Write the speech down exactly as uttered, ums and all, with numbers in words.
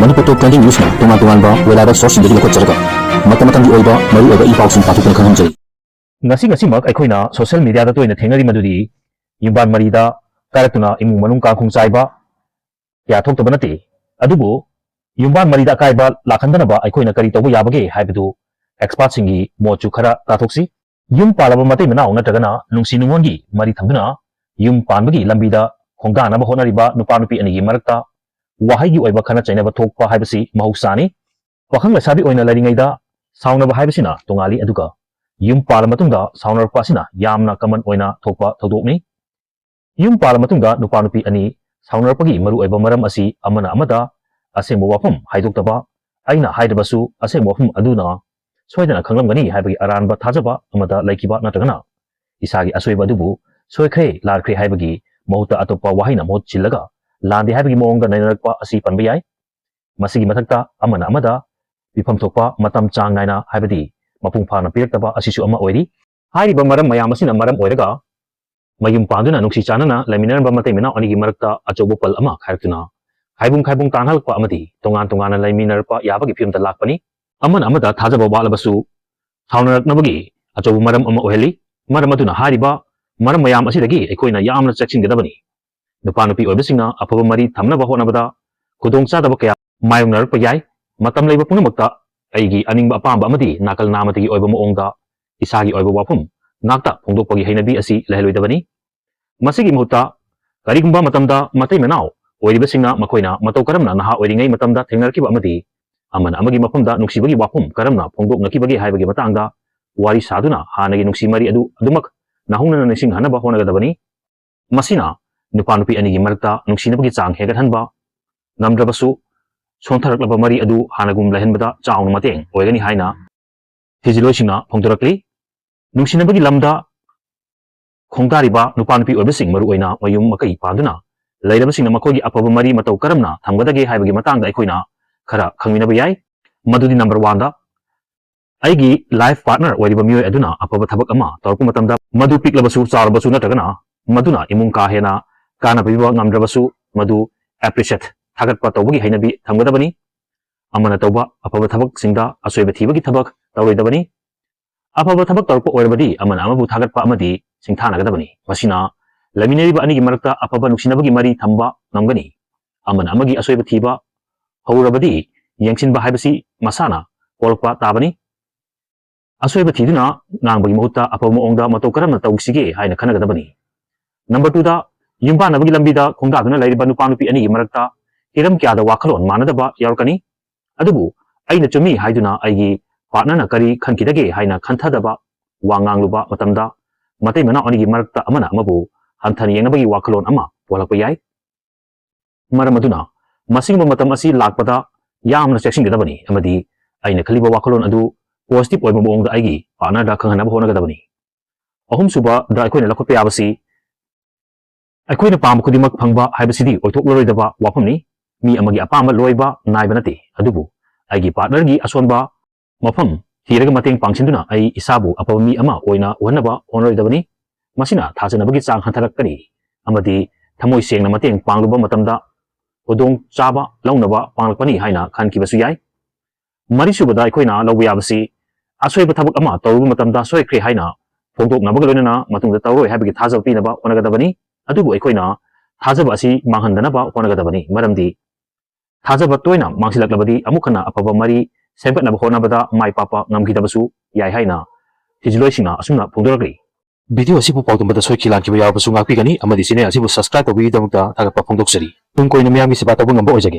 ꯃꯅꯤꯄꯨꯔ ꯇꯣꯞ trending ꯅ꯭ꯌꯨꯁꯅ ꯇꯣꯉꯥꯟ ꯇꯣꯉꯥꯟꯕ reliable ꯁꯣꯔꯁꯁꯤꯡꯗꯒꯤ ꯂꯧꯈꯠꯆꯔꯒ ꯃꯇꯝ ꯃꯇꯝꯒꯤ ꯑꯣꯏꯕ ꯃꯔꯨꯑꯣꯏꯕ ꯏ ꯄꯥꯎꯁꯤꯡ ꯄꯥꯊꯣꯛꯇꯨꯅ ꯈꯪꯍꯟꯖꯔꯤ꯫ ꯉꯁꯤ ꯉꯁꯤꯃꯛ ꯑꯩꯈꯣꯏꯅ ꯁꯣꯁꯤꯌꯦꯜ ꯃꯤꯗꯤꯌꯥꯗ ꯇꯣꯏꯅ ꯊꯦꯡꯅꯔꯤ ꯃꯗꯨꯗꯤ ꯌꯨꯝꯕꯥꯟ ꯃꯔꯤꯗ ꯀꯥꯏꯔꯛꯇꯨꯅ ꯏꯃꯨꯡ ꯃꯅꯨꯡ ꯀꯥꯡꯈꯣꯡ ꯆꯥꯏꯕ ꯀꯌꯥ ꯊꯣꯛꯇꯕ ꯅꯠꯇꯦ꯫ ꯑꯗꯨꯕꯨ ꯌꯨꯝꯕꯥꯟ ꯃꯔꯤꯗ ꯑꯀꯥꯏꯕ ꯂꯥꯛꯍꯟꯗꯅꯕ ꯑꯩꯈꯣꯏꯅ ꯀꯔꯤ ꯇꯧꯕ ꯌꯥꯕꯒꯦ ꯍꯥꯏꯕꯗꯨ ꯑꯦꯛꯁꯄꯥꯔꯠꯁꯤꯡꯒꯤ ꯃꯣꯠꯁꯨ ꯈꯔ ꯇꯥꯊꯣꯛꯁꯤ꯫ ꯌꯨꯝ ꯄꯥꯜꯂꯕ ꯃꯇꯩ ꯃꯅꯥꯎ ꯅꯠꯇ꯭ꯔꯒꯅ ꯅꯨꯡꯁꯤ ꯅꯨꯡꯉꯣꯟꯒꯤ ꯃꯔꯤ ꯊꯝꯗꯨꯅ ꯌꯨꯝ ꯄꯥꯟꯕꯒꯤ ꯂꯝꯕꯤꯗ ꯈꯣꯡꯗꯥꯅꯕ ꯍꯣꯠꯅꯔꯤꯕ ꯅꯨꯄꯥ ꯅꯨꯄꯤ ꯑꯅꯤꯒꯤ ꯃꯔꯛꯇ ꯋꯥꯍꯩꯒꯤ ꯑꯣꯏꯕ ꯈꯠꯅ ꯆꯩꯅꯕ ꯊꯣꯛꯄ ꯍꯥꯏꯕꯁꯤ ꯃꯍꯧꯁꯥꯅꯤ꯫ ꯄꯥꯈꯪ ꯂꯩꯁꯥꯕꯤ ꯑꯣꯏꯅ ꯂꯩꯔꯤꯉꯩꯗ ꯁꯥꯎꯅꯕ ꯍꯥꯏꯕꯁꯤꯅ ꯇꯣꯉꯥꯜꯂꯤ, ꯑꯗꯨꯒ ꯌꯨꯝ ꯄꯥꯜꯂ ꯃꯇꯨꯡꯗ ꯁꯥꯎꯅꯔꯛꯄ ꯑꯁꯤꯅ ꯌꯥꯝꯅ ꯀꯃꯟ ꯑꯣꯏꯅ ꯊꯣꯛꯄ ꯊꯧꯗꯣꯛꯅꯤ꯫ ꯌꯨꯝ ꯄꯥꯜꯂ ꯃꯇꯨꯡꯗ ꯅꯨꯄꯥ ꯅꯨꯄꯤ ꯑꯅꯤ ꯁꯥꯎꯅꯔꯛꯄꯒꯤ ꯃꯔꯨꯑꯣꯏꯕ ꯃꯔꯝ ꯑꯁꯤ ꯑꯃꯅ ꯑꯃꯗ ꯑꯁꯦꯡꯕ ꯋꯥꯐꯝ ꯍꯥꯏꯗꯣꯛꯇꯕ, ꯑꯩꯅ ꯍꯥꯏꯗ꯭ꯔꯕꯁꯨ ꯑꯁꯦꯡꯕ ꯋꯥꯐꯝ ꯑꯗꯨꯅ ꯁꯣꯏꯗꯅ ꯈꯪꯂꯝꯒꯅꯤ ꯍꯥꯏꯕꯒꯤ ꯑꯔꯥꯟꯕ ꯊꯥꯖꯕ ꯑꯃꯗ ꯂꯩꯈꯤꯕ ꯅꯠꯇ꯭ꯔꯒꯅ ꯏꯁꯥꯒꯤ ꯑꯁꯣꯏꯕ ꯑꯗꯨꯕꯨ ꯁꯣꯏꯈ꯭ꯔꯦ, ꯂꯥꯟꯈ꯭ꯔꯦ ꯍꯥꯏꯕꯒꯤ ꯃꯍꯨꯠꯇ ꯑꯇꯣꯞꯄ ꯋꯥꯍꯩꯅ ꯃꯍꯨꯠ ꯁꯤꯜꯂꯒ ꯂꯥꯟꯗꯦ ꯍꯥꯏꯕꯒꯤ ꯃꯑꯣꯡꯗ ꯅꯩꯅꯔꯛꯄ ꯑꯁꯤ ꯄꯟꯕ ꯌꯥꯏ꯫ ꯃꯁꯤꯒꯤ ꯃꯊꯛꯇ ꯑꯃꯅ ꯑꯃꯗ ꯄꯤꯐꯝ ꯊꯣꯛꯄ ꯃꯇꯝ ꯆꯥꯡ ꯅꯥꯏꯅ ꯍꯥꯏꯕꯗꯤ ꯃꯄꯨꯡ ꯐꯥꯅ ꯄꯤꯔꯛꯇꯕ ꯑꯁꯤꯁꯨ ꯑꯃ ꯑꯣꯏꯔꯤ꯫ ꯍꯥꯏꯔꯤꯕ ꯃꯔꯝ ꯃꯌꯥꯝ ꯑꯁꯤꯅ ꯃꯔꯝ ꯑꯣꯏꯔꯒ ꯃꯌꯨꯝ ꯄꯥꯟꯗꯨꯅ ꯅꯨꯡꯁꯤ ꯆꯥꯟꯅꯅ ꯂꯩꯃꯤꯟꯅꯔꯝꯕ ꯃꯇꯩ ꯃꯅꯥꯎ ꯑꯅꯤꯒꯤ ꯃꯔꯛꯇ ꯑꯆꯧꯕ ꯄꯜ ꯑꯃ ꯈꯥꯏꯔꯛꯇꯨꯅ ꯈꯥꯏꯕꯨꯡ ꯈꯥꯏꯕꯨꯡ ꯇꯥꯟꯅꯍꯜꯂꯛꯄ ꯑꯃꯗꯤ ꯇꯣꯉꯥꯟ ꯇꯣꯉꯥꯟꯅ ꯂꯩꯃꯤꯟꯅꯔꯛꯄ ꯌꯥꯕꯒꯤ ꯐꯤꯕꯝꯗ ꯂꯥꯛꯄꯅꯤ꯫ ꯑꯃꯅ ꯑꯃꯗ ꯊꯥꯖꯕ ꯋꯥꯠꯂꯕꯁꯨ ꯁꯥꯎꯅꯔꯛꯅꯕꯒꯤ ꯑꯆꯧꯕ ꯃꯔꯝ ꯑꯃ ꯑꯣꯏꯍꯜꯂꯤ꯫ ꯃꯔꯝ ꯑꯗꯨꯅ ꯍꯥꯏꯔꯤꯕ ꯃꯔꯝ ꯃꯌꯥꯝ ꯑꯁꯤꯗꯒꯤ ꯑꯩꯈꯣꯏꯅ ꯌꯥꯝꯅ ꯆꯦꯛꯁꯤꯟꯒꯗꯕꯅꯤ꯫ ꯅꯨꯄꯥ ꯅꯨꯄꯤ ꯑꯣꯏꯕꯁꯤꯡꯅ ꯑꯐꯕ ꯃꯔꯤ ꯊꯝꯅꯕ ꯍꯣꯠꯅꯕꯗ ꯈꯨꯗꯣꯡꯆꯥꯗꯕ ꯀꯌꯥ ꯃꯥꯌꯣꯛꯅꯔꯛꯄ ꯌꯥꯏ꯫ ꯃꯇꯝ ꯂꯩꯕ ꯄꯨꯝꯅꯃꯛꯇ ꯑꯩꯒꯤ ꯑꯅꯤꯡꯕ ꯑꯄꯥꯝꯕ ꯑꯃꯗꯤ ꯅꯥꯀꯜ ꯅꯥꯝꯃꯇꯒꯤ ꯑꯣꯏꯕ ꯃꯑꯣꯡꯗ ꯏꯁꯥꯒꯤ ꯑꯣꯏꯕ ꯋꯥꯐꯝ ꯉꯥꯛꯇ ꯐꯣꯡꯗꯣꯛꯄꯒꯤ ꯍꯩꯅꯕꯤ ꯑꯁꯤ ꯂꯩꯍꯜꯂꯣꯏꯗꯕꯅꯤ꯫ ꯃꯁꯤꯒꯤ ꯃꯍꯨꯠꯇ ꯀꯔꯤꯒꯨꯝꯕ ꯃꯇꯝꯗ ꯃꯇꯩ ꯃꯅꯥꯎ ꯑꯣꯏꯔꯤꯕꯁꯤꯡꯅ ꯃꯈꯣꯏꯅ ꯃꯇꯧ ꯀꯔꯝꯅ ꯅꯍꯥ ꯑꯣꯏꯔꯤꯉꯩ ꯃꯇꯝꯗ ꯊꯦꯡꯅꯔꯛꯈꯤꯕ ꯑꯃꯗꯤ ꯑꯃꯅ ꯑꯃꯒꯤ ꯃꯐꯝꯗ ꯅꯨꯡꯁꯤꯕꯒꯤ ꯋꯥꯐꯝ ꯀꯔꯝꯅ ꯐꯣꯡꯗꯣꯛꯅꯈꯤꯕꯒꯦ ꯍꯥꯏꯕꯒꯤ ꯃꯇꯥꯡꯗ ꯋꯥꯔꯤ ꯁꯥꯗꯨꯅ ꯍꯥꯟꯅꯒꯤ ꯅꯨꯡꯁꯤ ꯃꯔꯤ ꯑꯗꯨ ꯑꯗꯨꯃꯛ ꯅꯧꯍꯧꯅꯅ ꯅꯤꯡꯁꯤꯡꯍꯟꯅꯕ ꯍꯣꯠꯅꯒꯗꯕꯅꯤ꯫ ꯃꯁꯤꯅ ꯅꯨꯄꯥ ꯅꯨꯄꯤ ꯑꯅꯤꯒꯤ ꯃꯔꯛꯇ ꯅꯨꯡꯁꯤꯅꯕꯒꯤ ꯆꯥꯡ ꯍꯦꯟꯒꯠꯍꯟꯕ ꯉꯝꯗ꯭ꯔꯕꯁꯨ, ꯁꯣꯟꯊꯔꯛꯂꯕ ꯃꯔꯤ ꯑꯗꯨ ꯍꯥꯟꯅꯒꯨꯝ ꯂꯩꯍꯟꯕꯗ ꯆꯥꯎꯅ ꯃꯇꯦꯡ ꯑꯣꯏꯒꯅꯤ ꯍꯥꯏꯅ ꯊꯤꯖꯤꯜꯂꯣꯏꯁꯤꯡꯅ ꯐꯣꯡꯗꯣꯔꯛꯂꯤ꯫ ꯅꯨꯡꯁꯤꯅꯕꯒꯤ ꯂꯝꯗ ꯈꯣꯡꯗꯥꯔꯤꯕ ꯅꯨꯄꯥ ꯅꯨꯄꯤ ꯑꯣꯏꯕꯁꯤꯡ, ꯃꯔꯨꯑꯣꯏꯅ ꯃꯌꯨꯝ ꯃꯀꯩ ꯄꯥꯟꯗꯨꯅ ꯂꯩꯔꯕꯁꯤꯡꯅ ꯃꯈꯣꯏꯒꯤ ꯑꯐꯕ ꯃꯔꯤ ꯃꯇꯧ ꯀꯔꯝꯅ ꯊꯝꯒꯗꯒꯦ ꯍꯥꯏꯕꯒꯤ ꯃꯇꯥꯡꯗ ꯑꯩꯈꯣꯏꯅ ꯈꯔ ꯈꯪꯃꯤꯟꯅꯕ ꯌꯥꯏ꯫ ꯃꯗꯨꯗꯤ ꯅꯝꯕꯔ ꯋꯥꯟꯗ, ꯑꯩꯒꯤ ꯂꯥꯏꯐ ꯄꯥꯔꯠꯅꯔ ꯑꯣꯏꯔꯤꯕ ꯃꯤꯑꯣꯏ ꯑꯗꯨꯅ ꯑꯐꯕ ꯊꯕꯛ ꯑꯃ ꯇꯧꯔꯛꯄ ꯃꯇꯝꯗ, ꯃꯗꯨ ꯄꯤꯛꯂꯕꯁꯨ, ꯆꯥꯎꯔꯕꯁꯨ ꯅꯠꯇ꯭ꯔꯒꯅ ꯃꯗꯨꯅ ꯏꯃꯨꯡ ꯀꯥ ꯍꯦꯟꯅ ꯀꯥꯟꯅꯕ ꯄꯤꯕ ꯉꯝꯗ꯭ꯔꯕꯁꯨ, ꯃꯗꯨ ꯑꯦꯄ꯭ꯔꯤꯁꯤꯌꯦꯠ ꯊꯥꯒꯠꯄ ꯇꯧꯕꯒꯤ ꯍꯩꯅꯕꯤ ꯊꯝꯒꯗꯕꯅꯤ꯫ ꯑꯃꯅ ꯇꯧꯕ ꯑꯐꯕ ꯊꯕꯛꯁꯤꯡꯗ ꯑꯁꯣꯏꯕ ꯊꯤꯕꯒꯤ ꯊꯕꯛ ꯇꯧꯔꯣꯏꯗꯕꯅꯤ꯫ ꯑꯐꯕ ꯊꯕꯛ ꯇꯧꯔꯛꯄ ꯑꯣꯏꯔꯕꯗꯤ ꯑꯃꯅ ꯑꯃꯕꯨ ꯊꯥꯒꯠꯄ ꯑꯃꯗꯤ ꯁꯤꯡꯊꯥꯅꯒꯗꯕꯅꯤ꯫ ꯃꯁꯤꯅ ꯂꯩꯃꯤꯟꯅꯔꯤꯕ ꯑꯅꯤꯒꯤ ꯃꯔꯛꯇ ꯑꯐꯕ ꯅꯨꯡꯁꯤꯅꯕꯒꯤ ꯃꯔꯤ ꯊꯝꯕ ꯉꯝꯒꯅꯤ꯫ ꯑꯃꯅ ꯑꯃꯒꯤ ꯑꯁꯣꯏꯕ ꯊꯤꯕ ꯍꯧꯔꯕꯗꯤ ꯌꯦꯡꯁꯤꯟꯕ ꯍꯥꯏꯕꯁꯤ ꯃꯁꯥꯅ ꯄꯣꯛꯂꯛꯄ ꯇꯥꯕꯅꯤ꯫ ꯑꯁꯣꯏꯕ ꯊꯤꯗꯨꯅ ꯉꯥꯡꯕꯒꯤ ꯃꯍꯨꯠꯇ ꯑꯐꯕ ꯃꯑꯣꯡꯗ ꯃꯇꯧ ꯀꯔꯝꯅ ꯇꯧꯁꯤꯒꯦ ꯍꯥꯏꯅ ꯈꯟꯅꯒꯗꯕꯅꯤ꯫ ꯅꯝꯕꯔ ꯇꯨꯗ, ꯌꯨꯝꯕꯥꯟꯅꯕꯒꯤ ꯂꯝꯕꯤꯗ ꯈꯣꯡꯗꯥꯗꯨꯅ ꯂꯩꯔꯤꯕ ꯅꯨꯄꯥ ꯅꯨꯄꯤ ꯑꯅꯤꯒꯤ ꯃꯔꯛꯇ ꯍꯤꯔꯝ ꯀꯌꯥꯗ ꯋꯥꯈꯜꯂꯣꯟ ꯃꯥꯟꯅꯗꯕ ꯌꯥꯎꯔꯛꯀꯅꯤ꯫ ꯑꯗꯨꯕꯨ ꯑꯩꯅ ꯆꯨꯝꯃꯤ ꯍꯥꯏꯗꯨꯅ ꯑꯩꯒꯤ ꯄꯥꯔꯠꯅꯔꯅ ꯀꯔꯤ ꯈꯟꯈꯤꯗꯒꯦ ꯍꯥꯏꯅ ꯈꯟꯊꯗꯕ ꯋꯥ ꯉꯥꯡꯂꯨꯕ ꯃꯇꯝꯗ ꯃꯇꯩ ꯃꯅꯥꯎ ꯑꯅꯤꯒꯤ ꯃꯔꯛꯇ ꯑꯃꯅ ꯑꯃꯕꯨ ꯍꯟꯊꯅ ꯌꯦꯡꯅꯕꯒꯤ ꯋꯥꯈꯜꯂꯣꯟ ꯑꯃ ꯄꯣꯛꯂꯛꯄ ꯌꯥꯏ꯫ ꯃꯔꯝ ꯑꯗꯨꯅ ꯃꯁꯤꯒꯨꯝꯕ ꯃꯇꯝ ꯑꯁꯤ ꯂꯥꯛꯄꯗ ꯌꯥꯝꯅ ꯆꯦꯛꯁꯤꯟꯒꯗꯕꯅꯤ ꯑꯃꯗꯤ ꯑꯩꯅ ꯈꯜꯂꯤꯕ ꯋꯥꯈꯜꯂꯣꯟ ꯑꯗꯨ ꯄꯣꯖꯤꯇꯤꯚ ꯑꯣꯏꯕ ꯃꯑꯣꯡꯗ ꯑꯩꯒꯤ ꯄꯥꯔꯠꯅꯔꯗ ꯈꯪꯍꯟꯅꯕ ꯍꯣꯠꯅꯒꯗꯕꯅꯤ꯫ ꯑꯍꯨꯝꯁꯨꯕꯗ ꯑꯩꯈꯣꯏꯅ ꯂꯧꯈꯠꯄ ꯌꯥꯕꯁꯤ, ꯑꯩꯈꯣꯏꯅ ꯄꯥꯝꯕ ꯈꯨꯗꯤꯡꯃꯛ ꯐꯪꯕ ꯍꯥꯏꯕꯁꯤꯗꯤ ꯑꯣꯏꯊꯣꯛꯂꯔꯣꯏꯗꯕ ꯋꯥꯐꯝꯅꯤ꯫ ꯃꯤ ꯑꯃꯒꯤ ꯑꯄꯥꯝꯕ ꯂꯣꯏꯕ ꯅꯥꯏꯕ ꯅꯠꯇꯦ, ꯑꯗꯨꯕꯨ ꯑꯩꯒꯤ ꯄꯥꯔꯠꯅꯔꯒꯤ ꯑꯁꯣꯟꯕ ꯃꯐꯝ ꯊꯤꯔꯒ ꯃꯇꯦꯡ ꯄꯥꯡꯁꯤꯟꯗꯨꯅ ꯑꯩ ꯏꯁꯥꯕꯨ ꯑꯐꯕ ꯃꯤ ꯑꯃ ꯑꯣꯏꯅ ꯎꯍꯟꯅꯕ ꯍꯣꯠꯅꯔꯣꯏꯗꯕꯅꯤ꯫ ꯃꯁꯤꯅ ꯊꯥꯖꯅꯕꯒꯤ ꯆꯥꯡ ꯍꯟꯊꯔꯛꯀꯅꯤ ꯑꯃꯗꯤ ꯊꯃꯣꯏ ꯁꯦꯡꯅ ꯃꯇꯦꯡ ꯄꯥꯡꯂꯨꯕ ꯃꯇꯝꯗ ꯈꯨꯗꯣꯡ ꯆꯥꯕ ꯂꯧꯅꯕ ꯄꯥꯡꯂꯛꯄꯅꯤ ꯍꯥꯏꯅ ꯈꯟꯈꯤꯕꯁꯨ ꯌꯥꯏ꯫ ꯃꯔꯤꯁꯨꯕꯗ ꯑꯩꯈꯣꯏꯅ ꯂꯧꯕ ꯌꯥꯕꯁꯤ, ꯑꯁꯣꯏꯕ ꯊꯕꯛ ꯑꯃ ꯇꯧꯔꯨꯕ ꯃꯇꯝꯗ ꯁꯣꯏꯈ꯭ꯔꯦ ꯍꯥꯏꯅ ꯐꯣꯡꯗꯣꯛꯅꯕꯒ ꯂꯣꯏꯅꯅ ꯃꯇꯨꯡꯗ ꯇꯧꯔꯣꯏ ꯍꯥꯏꯕꯒꯤ ꯊꯥꯖꯕ ꯄꯤꯅꯕ ꯍꯣꯠꯅꯒꯗꯕꯅꯤ꯫ ꯑꯗꯨꯕꯨ ꯑꯩꯈꯣꯏꯅ ꯊꯥꯖꯕ ꯑꯁꯤ ꯃꯥꯡꯍꯟꯗꯅꯕ ꯍꯣꯠꯅꯒꯗꯕꯅꯤ, ꯃꯔꯝꯗꯤ ꯊꯥꯖꯕ ꯇꯣꯏꯅ ꯃꯥꯡꯁꯤꯜꯂꯛꯂꯕꯗꯤ ꯑꯃꯨꯛ ꯍꯟꯅ ꯑꯐꯕ ꯃꯔꯤ ꯁꯦꯝꯒꯠꯅꯕ ꯍꯣꯠꯅꯕꯗ ꯃꯥꯏ ꯄꯥꯛꯄ ꯉꯝꯈꯤꯗꯕꯁꯨ ꯌꯥꯏ ꯍꯥꯏꯅ ꯊꯤꯖꯤꯜꯂꯣꯏꯁꯤꯡꯅ ꯑꯁꯨꯝꯅ ꯐꯣꯡꯗꯣꯔꯛꯂꯤ꯫ ꯚꯤꯗꯤꯑꯣ ꯑꯁꯤꯕꯨ ꯄꯥꯎ ꯇꯝꯕꯗ ꯁꯣꯏꯈꯤ ꯂꯥꯟꯈꯤꯕ ꯌꯥꯎꯔꯕꯁꯨ ꯉꯥꯛꯄꯤꯒꯅꯤ ꯑꯃꯗꯤ ꯆꯦꯅꯦꯜ ꯑꯁꯤꯕꯨ ꯁꯕꯁꯀ꯭ꯔꯥꯏꯕ ꯇꯧꯕꯤꯕꯒꯤꯗꯃꯛꯇ ꯊꯥꯒꯠꯄ ꯐꯣꯡꯗꯣꯛꯆꯔꯤ꯫ ꯇꯨꯡ ꯀꯣꯏꯅ ꯃꯤꯌꯥꯝꯒꯤ ꯁꯦꯕꯥ ꯇꯧꯕ ꯉꯝꯕ ꯑꯣꯏꯖꯒꯦ꯫